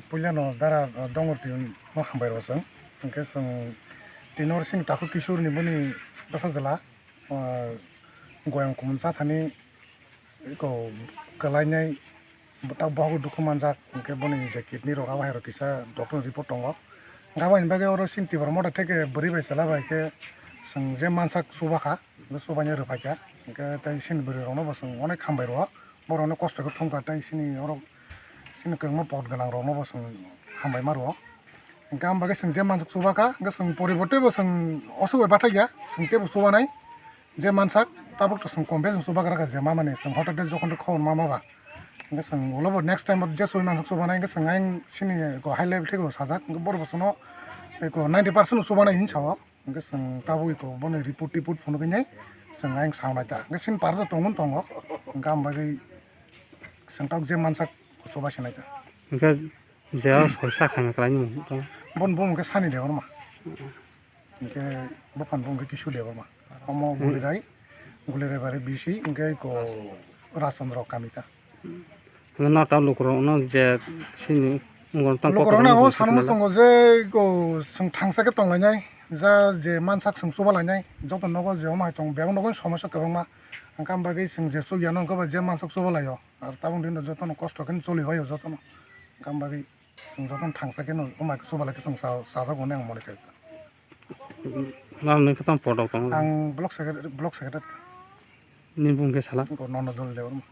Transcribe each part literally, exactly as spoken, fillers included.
Puilano dara, ah, dongor twi no hambai rw chwng. Hwnkhe chwng tini oro chini takhuk Kishore ni boni bwsa jwla, ah, goyang kumun cha thani eko kwlainai, tak bohok dukhu manjak, hwnkhe boni je kidney rok abo hai rok kisa doctor ni report tongo. Hwnkhe aboni bagwi oro chini Tipra Motha theke bwrwi bai chwla bai khe chwng je mansak chuba kha, hwnkhe chubaino rwphai kha, hwnkhe tei chini bwrwi rok no bo chwng onek hambai rwo. Borok no kosto khe thum kha, tei chini oro chini kwbangma pot gwnang rok no bo chwng hambai ma rwo. Hwnkhe ang bagwi chwng je mansak chuba kha, hwnkhe chwng poribo teibo chwng oso bai bathai ya, chwng teibo chubanai. Je mansak tabuk to chwng kom bes chwng chubagra kha, je ma mani chwng hothate jokhon de khobor ma ma ba. Hwnkhe chwng ulo bo next time je chuwi mansak chubanai, hwnkhe chwng ayang chini eko high level thaibo sajak, hwnkhe borok bo chwngno eko ninety percent chubanai hinwi sao. Hwnkhe chwng tabuk eko bono report tiport phunugwi nai chwng ayang sao nai ta. Hwnkhe chini par do tongmani tongo, hwnkhe ang bagwi chwng tabuk je mansak chuba se nai ta. Hwnkhe je o soi sa khaina kwlaimung tong? Bon bumung khe Sani Debbarma. Hwnkhe buphang bumung khe Kisu Debbarma. Omo Hmm. Gulirai, Gulirai bari bisi, hwnkhe ko Rajchandra kami ta. Hwnkhe no ta lukurok no je sini wngkon tang Lukurok kokrok no wngkon sano sakna muchungo je ko chwng thangsa khe tonglainai. Ja je mansak chwng chuba lainai. Joto nogo je omo hai tong, bebak nogo somosya kwbangma. Hwnkhe ang bagwi chwng je chukya no hwnkhe ba je mansak chuba laio. Ar tabuk din jotono kosto khe choli baio jotono. Hwnkhe ang bagwi chwng jotono thangsa khe no omo hai chuba lai khe chwng cha-, chajago hwnwi ang mone kha. Nang nini khe tamo podok tongo? Ang block secretary, block secretary. Nini bumung khe sala? Ko Nono Dol Debbarma.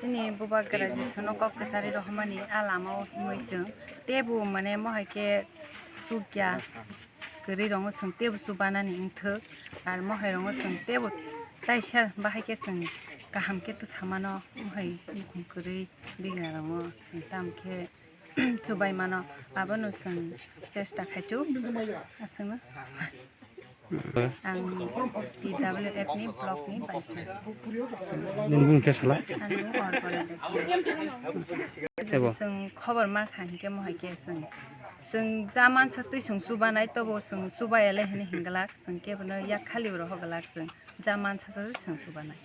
Chini bubagra Jisu no kok kwchari rohormani a lama o himwi chwng teibo mane mohai khe chukya kwrwi rongo chwng teibo chubanani wngthok, ar mohai rongo chwng teibo taisa bahai khe chwng kaham khe twsa mano, mohai nukhung kwrwi bigra rongo chwng tamo khe chubai mano, abono chwng chesta khaitwk aswkno. Ang T W F ni block ni vice president. Nini bumung khe sala? Ang Orpana Debbarma. Ebo. Chwng khobor ma kha hinkhe mohai khe chwng, chwng ja mansa twi chwng chubanai tobo chwng chubaya le hwnwi hinglak, chwng kebono yak khali bo rohor glak, chwng ja mansa se chwng chubanai.